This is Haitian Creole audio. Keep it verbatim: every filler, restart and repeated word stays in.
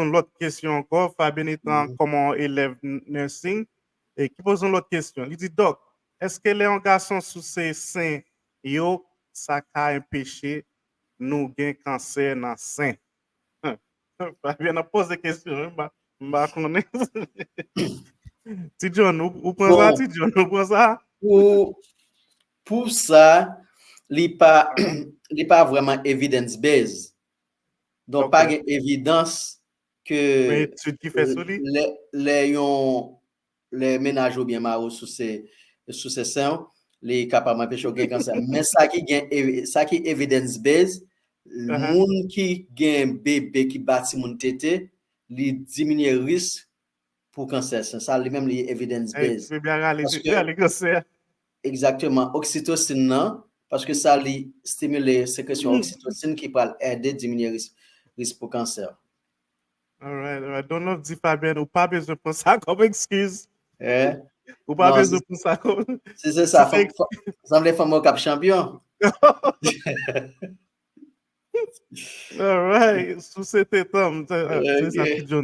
yon lòt kesyon ankò. Fabienne Ethan, kòman yon elèv n- nursing, e ki poze yon lòt kesyon. Li di, Dòk, èske lè yon gason souse sen yo, sa ka enpeche nou gen kansè nan sen? Fabienne ap poze kesyon, wi, m pa, m pa konnen. Ti John, ou, ou pran sa, Bon. Ti John, ou pran sa? Pou, pou sa, li pa, li pa vrèman evidence based. Donk, pa gen evidans ke Gen etid ki fè sou li? lè, lè yon lè mennaj ou byen mari w souse, souse sen w, li kapab anpeche w gen kansè. Men sa ki gen, evi- sa ki evidence based, Ahan. Moun ki gen bebe ki ba timoun tete, li diminye risk pou kansè sen. Sa li menm li evidence Hey, based. Bebe a rale, Paske- bebe a rale kansè. Egzakteman, oksitosin nan, paske sa li stimile sekresyon oksitosin ki pral ede diminye risk, risk pou kansè. Alright, alright. Don Love di Fabienne, ou pa bezwen pran sa kòm ekskiz. Eh? Ou pa Non, bezwen si- pran sa kòm. Si se sa, Si fò- fò- sanble fanm ou k ap chanpyon. Alright, sou se te tanm. Se se sa Ok. Ti John